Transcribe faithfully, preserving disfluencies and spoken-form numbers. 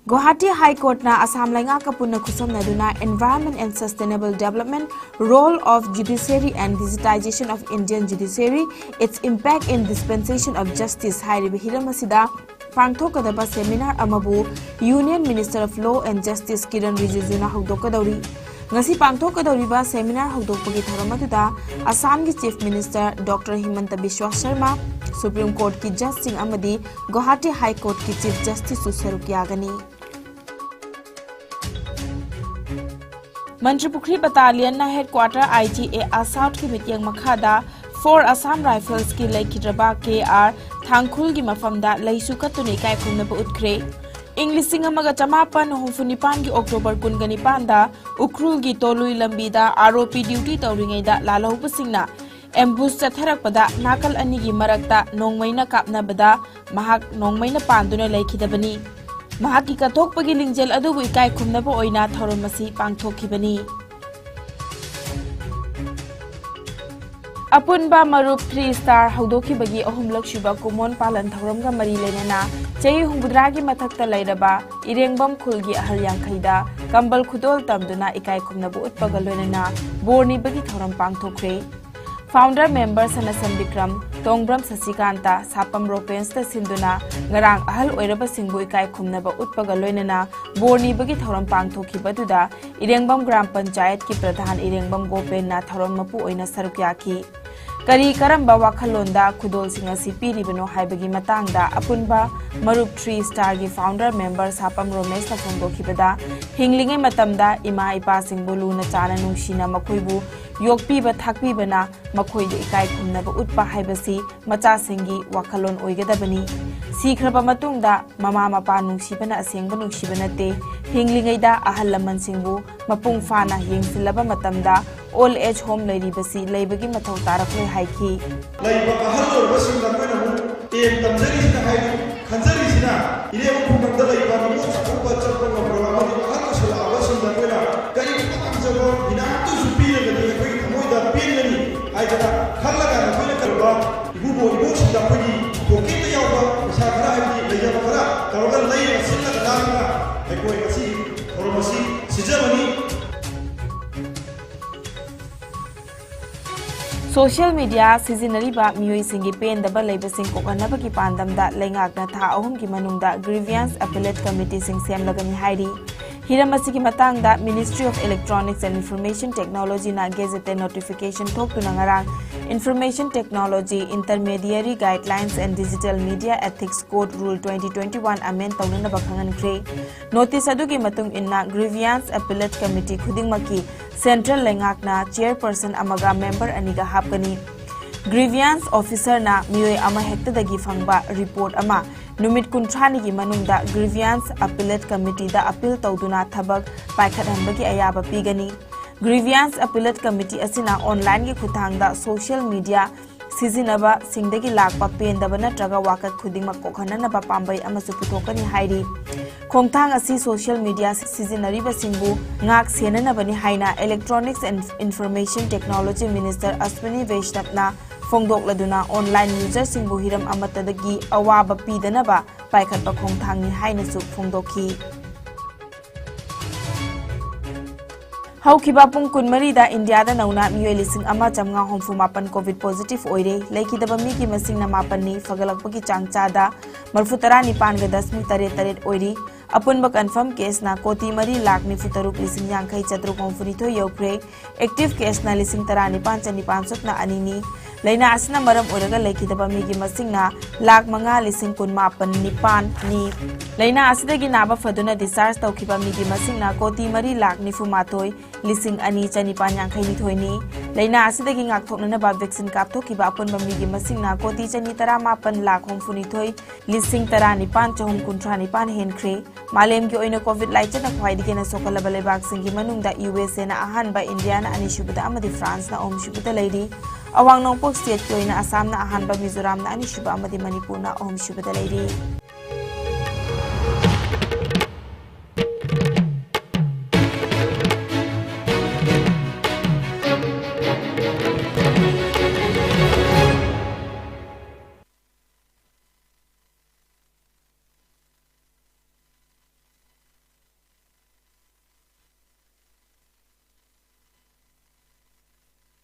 Guwahati High Courtꯅ Assam ꯂꯩꯉꯥꯛꯀ ꯄꯨꯟꯅ ꯈꯨꯠꯁꯝꯅꯗꯨꯅ Environment and Sustainable Development, Role of Judiciary and Digitization of Indian Judiciary, Its Impact in Dispensation of Justice ꯍꯥꯏꯔꯤꯕ ꯍꯤꯔꯝ ꯑꯁꯤꯗ ꯄꯥꯡꯊꯣꯛꯀꯗꯕ seminar ꯑꯃꯕꯨ Union Minister of Law and Justice Kiran ꯔꯤꯖꯤꯖꯨꯅ ꯍꯧꯗꯣꯛꯀꯗꯧꯔꯤ꯫ ꯉꯁꯤ ꯄꯥꯡꯊꯣꯛꯀꯗꯧꯔꯤꯕ seminar ꯍꯧꯗꯣꯛꯄꯒꯤ ꯊꯧꯔꯝ ꯑꯗꯨꯗ ꯑꯁꯥꯝꯒꯤ Chief Minister Doctor ꯍꯤꯃꯟꯇ ꯕꯤꯁ꯭ꯋꯥ Sharma, Supreme Courtꯀꯤ judgeꯁꯤꯡ ꯑꯃꯗꯤ ꯒꯨꯋꯥꯍꯥꯇꯤ High Courtꯀꯤ Chief Justiceꯁꯨ ꯁꯔꯨꯛ ꯌꯥꯒꯅꯤ꯫ ꯃꯟꯇ꯭ꯔꯤꯄꯨꯈ꯭ꯔꯤ battalionꯅ headquarter IGA ꯑꯁꯥꯎꯠꯀꯤ ꯃꯤꯠꯌꯦꯡ ꯃꯈꯥꯗ Four Assam Riflesꯀꯤ ꯂꯩꯈꯤꯗ꯭ꯔꯕ ꯀꯦ ꯑꯥꯔ ꯊꯥꯡꯈꯨꯜꯒꯤ ꯃꯐꯝꯗ ꯂꯩꯁꯨ ꯀꯠꯇꯨꯅ ꯏꯀꯥꯏ ꯈꯨꯝꯅꯕ ꯎꯠꯈ꯭ꯔꯦ꯫ ꯏꯪ ꯂꯤꯁꯤꯡ ꯑꯃꯒ ꯆꯃꯥꯄꯟ ꯍꯨꯝꯐꯨ ꯅꯤꯄꯥꯟꯒꯤ October ꯀꯨꯟꯒ ꯅꯤꯄꯥꯟꯗ ꯎꯈ꯭ꯔꯨꯜꯒꯤ ꯇꯣꯂꯨꯏ ꯂꯝꯕꯤꯗ ROP duty ꯇꯧꯔꯤꯉꯩꯗ ꯂꯥꯜꯍꯧꯕꯁꯤꯡꯅ ambush ꯆꯠꯊꯔꯛꯄꯗ ꯅꯥꯀꯜ ꯑꯅꯤꯒꯤ ꯃꯔꯛꯇ ꯅꯣꯡꯃꯩꯅ ꯀꯥꯞꯅꯕꯗ ꯃꯍꯥꯛ ꯅꯣꯡꯃꯩꯅ ꯄꯥꯟꯗꯨꯅ ꯂꯩꯈꯤꯗꯕꯅꯤ꯫ ꯃꯍꯥꯛꯀꯤ ꯀꯠꯊꯣꯛꯄꯒꯤ ꯂꯤꯡꯖꯦꯜ ꯑꯗꯨꯕꯨ ꯏꯀꯥꯏ ꯈꯨꯝꯅꯕ ꯑꯣꯏꯅ ꯊꯧꯔꯝ ꯑꯁꯤ ꯄꯥꯡꯊꯣꯛꯈꯤꯕꯅꯤ꯫ ꯑꯄꯨꯟꯕ ꯃꯔꯨꯞ Three Star ꯍꯧꯗꯣꯛꯈꯤꯕꯒꯤ ꯑꯍꯨꯝꯂꯛ ꯁꯨꯕ ꯀꯨꯃꯣꯟ ꯄꯥꯂꯟ ꯊꯧꯔꯝꯒ ꯃꯔꯤ ꯂꯩꯅꯅ ꯆꯍꯤ ꯍꯨꯝꯐꯨꯇꯔꯥꯒꯤ ꯃꯊꯛꯇ ꯂꯩꯔꯕ ꯏꯔꯦꯡꯕꯝ ꯈꯨꯜꯒꯤ ꯑꯍꯜ ꯌꯥꯡꯈꯩꯗ ꯀꯝꯕꯜ ꯈꯨꯗꯣꯜ ꯇꯝꯗꯨꯅ ꯏꯀꯥꯏ ꯈꯨꯝꯅꯕ ꯎꯠꯄꯒ ꯂꯣꯏꯅꯅ ꯕꯣꯔ ꯅꯤꯕꯒꯤ ꯊꯧꯔꯝ ꯄꯥꯡꯊꯣꯛꯈ꯭ꯔꯦ꯫ Founder member ꯁꯅꯥꯁꯝ ꯕꯤꯀ꯭ꯔꯝ, ꯇꯣꯡꯕ꯭ꯔꯝ ꯁꯁꯤꯀꯥꯟꯇ, ꯁꯥꯄꯝ ꯔꯣꯄꯦꯟꯁꯇ ꯁꯤꯟꯗꯨꯅ ꯉꯔꯥꯡ ꯑꯍꯜ ꯑꯣꯏꯔꯕꯁꯤꯡꯕꯨ ꯏꯀꯥꯏ ꯈꯨꯝꯅꯕ ꯎꯠꯄꯒ ꯂꯣꯏꯅꯅ ꯕꯣꯔ ꯅꯤꯕꯒꯤ ꯊꯧꯔꯝ ꯄꯥꯡꯊꯣꯛꯈꯤꯕ ꯑꯗꯨꯗ ꯏꯔꯦꯡꯕꯝ ꯒ꯭ꯔꯥꯝ ꯄꯟꯆꯥꯌꯠꯀꯤ ꯄ꯭ꯔꯙꯥꯟ ꯏꯔꯦꯡꯕꯝ ꯒꯣꯄꯦꯟꯅ ꯊꯧꯔꯝ ꯃꯄꯨ ꯑꯣꯏꯅ ꯁꯔꯨꯛ ꯌꯥꯈꯤ꯫ ꯀꯔꯤ ꯀꯔꯝꯕ ꯋꯥꯈꯜꯂꯣꯟꯗ ꯈꯨꯗꯣꯜꯁꯤꯡ ꯑꯁꯤ ꯄꯤꯔꯤꯕꯅꯣ ꯍꯥꯏꯕꯒꯤ ꯃꯇꯥꯡꯗ ꯑꯄꯨꯟꯕ ꯃꯔꯨꯞ Three Starꯒꯤ founder member ꯁꯥꯄꯝ ꯔꯣꯃꯦꯁꯅ ꯐꯣꯡꯗꯣꯛꯈꯤꯕꯗ, ꯍꯤꯡꯂꯤꯉꯩ ꯃꯇꯝꯗ ꯏꯃꯥ ꯏꯄꯥꯁꯤꯡꯕꯨ ꯂꯨꯅ ꯆꯥꯅ ꯅꯨꯡꯁꯤꯅ ꯃꯈꯣꯏꯕꯨ ꯌꯣꯛꯄꯤꯕ ꯊꯥꯛꯄꯤꯕꯅ ꯃꯈꯣꯏꯗ ꯏꯀꯥꯏ ꯈꯨꯝꯅꯕ ꯎꯠꯄ ꯍꯥꯏꯕꯁꯤ ꯃꯆꯥꯁꯤꯡꯒꯤ ꯋꯥꯈꯜꯂꯣꯟ ꯑꯣꯏꯒꯗꯕꯅꯤ꯫ ꯁꯤꯈ꯭ꯔꯕ ꯃꯇꯨꯡꯗ ꯃꯃꯥ ꯃꯄꯥ ꯅꯨꯡꯁꯤꯕꯅ ꯑꯁꯦꯡꯕ ꯅꯨꯡꯁꯤꯕ ꯅꯠꯇꯦ꯫ ꯍꯤꯡꯂꯤꯉꯩꯗ ꯑꯍꯜ ꯂꯃꯟꯁꯤꯡꯕꯨ ꯃꯄꯨꯡ ꯐꯥꯅ ꯌꯦꯡꯁꯤꯜꯂꯕ ꯃꯇꯝꯗ old age home ꯂꯩꯔꯤꯕꯁꯤ ꯂꯩꯕꯒꯤ ꯃꯊꯧ ꯇꯥꯔꯛꯂꯣꯏ ꯍꯥꯏꯈꯤ꯫ ꯂꯩꯕ ꯑꯍꯜ ꯑꯣꯏꯔꯕꯁꯤꯡꯗ ꯑꯩꯈꯣꯏꯅ ꯑꯃꯨꯛ ꯇꯦꯟ ꯇꯝꯖꯔꯤꯁꯤꯅ ꯍꯥꯏꯗꯤ ꯈꯟꯖꯔꯤꯁꯤꯅ ꯏꯔꯦꯡꯕꯝ ꯈꯨꯡꯒꯪꯗ ꯂꯩꯕ ꯅꯤꯉꯣꯜ ꯆꯥꯛꯀꯧꯕ ꯆꯠꯄ ꯉꯝꯗ꯭ꯔꯕ ꯑꯃꯗꯤ ꯑꯍꯜ ꯑꯣꯏꯁꯜꯂꯛꯑꯕꯁꯤꯡꯗ ꯑꯩꯈꯣꯏꯅ ꯀꯔꯤꯒꯨꯝꯕ ꯄꯥꯝꯖꯕ ꯐꯤꯅꯥꯛꯇꯁꯨ ꯄꯤꯔꯒꯗꯤ ꯑꯩꯈꯣꯏꯒꯤ ꯊꯃꯣꯏꯗ ꯄꯦꯟꯒꯅꯤ ꯍꯥꯏꯗꯅ ꯈꯜꯂꯒ ꯅꯈꯣꯏꯅ ꯀꯔꯤꯒꯨꯝꯕ ꯏꯕꯨꯡꯉꯣ ꯏꯕꯣꯛꯁꯤꯡꯗ ꯑꯩꯈꯣꯏꯒꯤ ꯄꯣꯀꯦꯠꯇ ꯌꯥꯎꯕ ꯄꯩꯁꯥ ꯈꯔ ꯍꯥꯏꯕꯗꯤ ꯂꯩꯖꯕ ꯈꯔ ꯇꯧꯔꯒ ꯂꯩꯔꯒ ꯁꯤꯜꯂꯒ ꯂꯥꯡꯉꯒ Social media ꯁꯤꯖꯤꯟꯅꯔꯤꯕ ꯃꯤꯑꯣꯏꯁꯤꯡꯒꯤ ꯄꯦꯟꯗꯕ ꯂꯩꯕꯁꯤꯡ ꯀꯣꯛꯍꯟꯅꯕꯒꯤ ꯄꯥꯟꯗꯝꯗ ꯂꯩꯉꯥꯛꯅ ꯊꯥ ꯑꯍꯨꯝꯒꯤ ꯃꯅꯨꯡꯗ grievance appellate committeeꯁꯤꯡ ꯁꯦꯝꯂꯒꯅꯤ ꯍꯥꯏꯔꯤ꯫ ꯍꯤꯔꯝ ꯑꯁꯤꯒꯤ ꯃꯇꯥꯡꯗ Ministry of Electronics and Information Technologyꯅ gazetted notification ꯊꯣꯛꯇꯨꯅ ꯉꯔꯥꯡ Information Technology, Intermediary Guidelines and Digital Media Ethics Code Rule twenty twenty-one amend ꯇꯧꯅꯅꯕ ꯈꯪꯍꯟꯈ꯭ꯔꯦ꯫ Notice ꯑꯗꯨꯒꯤ ꯃꯇꯨꯡ ꯏꯟꯅ grievance appellate committee ꯈꯨꯗꯤꯡꯃꯛꯀꯤ central ꯂꯩꯉꯥꯛꯅ chairperson ꯑꯃꯒ member ꯑꯅꯤꯒ ꯍꯥꯞꯀꯅꯤ꯫ Grievance officerꯅ ꯃꯤꯑꯣꯏ ꯑꯃꯍꯦꯛꯇꯗꯒꯤ ꯐꯪꯕ report ꯑꯃ ꯅꯨꯃꯤꯠ ꯀꯨꯟꯊ꯭ꯔꯥꯅꯤꯒꯤ ꯃꯅꯨꯡꯗ grievance appellate committeeꯗ appeal ꯇꯧꯗꯨꯅ ꯊꯕꯛ ꯄꯥꯏꯈꯠꯍꯟꯕꯒꯤ ꯑꯌꯥꯕ ꯄꯤꯒꯅꯤ꯫ Grievance appellate committee ꯑꯁꯤꯅ onlineꯒꯤ ꯈꯨꯠꯊꯥꯡꯗ social media ꯁꯤꯖꯤꯟꯅꯕꯁꯤꯡꯗꯒꯤ ꯂꯥꯛꯄ ꯄꯦꯟꯗꯕ ꯅꯠꯇ꯭ꯔꯒ ꯋꯥꯀꯠ ꯈꯨꯗꯤꯡꯃꯛ ꯀꯣꯛꯍꯟꯅꯅꯕ ꯄꯥꯝꯕꯩ ꯑꯃꯁꯨ ꯄꯨꯊꯣꯛꯀꯅꯤ ꯍꯥꯏꯔꯤ꯫ ꯈꯣꯡꯊꯥꯡ ꯑꯁꯤ social media ꯁꯤꯖꯤꯟꯅꯔꯤꯕꯁꯤꯡꯕꯨ ꯉꯥꯛ ꯁꯦꯟꯅꯅꯕꯅꯤ ꯍꯥꯏꯅ Electronics and Information Technology Minister Ashwini Vaishnaw ꯐꯣꯡꯗꯣꯛꯂꯗꯨꯅ online userꯁꯤꯡꯕꯨ ꯍꯤꯔꯝ ꯑꯃꯠꯇꯗꯒꯤ ꯑꯋꯥꯕ ꯄꯤꯗꯅꯕ ꯄꯥꯏꯈꯠꯄ ꯈꯣꯡꯊꯥꯡꯅꯤ ꯍꯥꯏꯅꯁꯨ ꯐꯣꯡꯗꯣꯛꯈꯤ꯫ ꯍꯧꯈꯤꯕ ꯄꯨꯡ ꯀꯨꯟꯃꯔꯤꯗ ꯏꯟꯗꯤꯌꯥꯗ ꯅꯧꯅ ꯃꯤꯑꯣꯏ ꯂꯤꯁꯤꯡ ꯑꯃ ꯆꯥꯝꯃꯉꯥ ꯍꯨꯝꯐꯨ ꯃꯥꯄꯟ COVID positive ꯑꯣꯏꯔꯦ꯫ ꯂꯩꯈꯤꯗꯕ ꯃꯤꯒꯤ ꯃꯁꯤꯡꯅ ꯃꯥꯄꯟꯅꯤ, ꯐꯒꯠꯂꯛꯄꯒꯤ ꯆꯥꯡ ꯆꯥꯗ ꯃꯔꯤꯐꯨ ꯇꯔꯥꯅꯤꯄꯥꯟꯒ ꯗꯁꯃꯤꯛ ꯇꯔꯦꯠ ꯇꯔꯦꯠ ꯑꯣꯏꯔꯤ꯫ ꯑꯄꯨꯟꯕ confirm caseꯅ ꯀꯣꯇꯤ ꯃꯔꯤ ꯂꯥꯈ ꯅꯤꯐꯨ ꯇꯔꯨꯛ ꯂꯤꯁꯤꯡ ꯌꯥꯡꯈꯩ ꯆꯥꯇ꯭ꯔꯨꯛ ꯍꯨꯝꯐꯨꯅꯤꯊꯣꯏ ꯌꯧꯈ꯭ꯔꯦ꯫ Active caseꯅ ꯂꯤꯁꯤꯡ ꯇꯔꯥꯅꯤꯄꯥꯟ ꯆꯅꯤꯄꯥꯟ ꯁꯨꯞꯅ ꯑꯅꯤꯅꯤ꯫ ꯂꯥꯏꯅꯥ ꯑꯁꯤꯅ ꯃꯔꯝ ꯑꯣꯏꯔꯒ ꯂꯩꯈꯤꯗꯕ ꯃꯤꯒꯤ ꯃꯁꯤꯡꯅ ꯂꯥꯈ ꯃꯉꯥ ꯂꯤꯁꯤꯡ ꯀꯨꯟꯃꯥꯄꯟ ꯅꯤꯄꯥꯟꯅꯤ꯫ ꯂꯥꯏꯅꯥ ꯑꯁꯤꯗꯒꯤ ꯅꯥꯕ ꯐꯗꯨꯅ discharge ꯇꯧꯈꯤꯕ ꯃꯤꯒꯤ ꯃꯁꯤꯡꯅ ꯀꯣꯇꯤ ꯃꯔꯤ ꯂꯥꯈ ꯅꯤꯐꯨ ꯃꯥꯊꯣꯏ ꯂꯤꯁꯤꯡ ꯑꯅꯤ ꯆꯅꯤꯄꯥꯟ ꯌꯥꯡꯈꯩ ꯅꯤꯊꯣꯏꯅꯤ꯫ ꯂꯥꯏꯅꯥ ꯑꯁꯤꯗꯒꯤ ꯉꯥꯛꯊꯣꯛꯅꯅꯕ vaccine ꯀꯥꯞꯊꯣꯛꯈꯤꯕ ꯑꯄꯨꯟꯕ ꯃꯤꯒꯤ ꯃꯁꯤꯡꯅ ꯀꯣꯇꯤ ꯆꯅꯤ ꯇꯔꯥꯃꯥꯄꯟ ꯂꯥꯈ ꯍꯨꯝꯐꯨꯅꯤꯊꯣꯏ ꯂꯤꯁꯤꯡ ꯇꯔꯥꯅꯤꯄꯥꯟ ꯆꯍꯨꯝ ꯀꯨꯟꯊ꯭ꯔꯥ ꯅꯤꯄꯥꯟ ꯍꯦꯟꯈ꯭ꯔꯦ꯫ ꯃꯥꯂꯦꯝꯒꯤ ꯑꯣꯏꯅ COVID ꯂꯥꯏꯆꯠꯅ ꯈ꯭ꯋꯥꯏꯗꯒꯤ ꯍꯦꯟꯅ ꯁꯣꯛꯍꯜꯂꯕ ꯂꯩꯕꯥꯛꯁꯤꯡꯒꯤ ꯃꯅꯨꯡꯗ USAꯅ ꯑꯍꯥꯟꯕ, ꯏꯟꯗꯤꯌꯥꯅ ꯑꯅꯤꯁꯨꯕꯗ ꯑꯃꯗꯤ ꯐ꯭ꯔꯥꯟꯁꯅ ꯑꯍꯨꯝꯁꯨꯕꯗ ꯂꯩꯔꯤ꯫ ꯑꯋꯥꯡ ꯅꯣꯡꯄꯣꯛ stateꯀꯤ ꯑꯣꯏꯅ ꯑꯁꯥꯝꯅ ꯑꯍꯥꯟꯕ, ꯃꯤꯖꯣꯔꯥꯝꯅ ꯑꯅꯤꯁꯨꯕ ꯑꯃꯗꯤ ꯃꯅꯤꯄꯨꯔꯅ ꯑꯍꯨꯝꯁꯨꯕꯗ ꯂꯩꯔꯤ꯫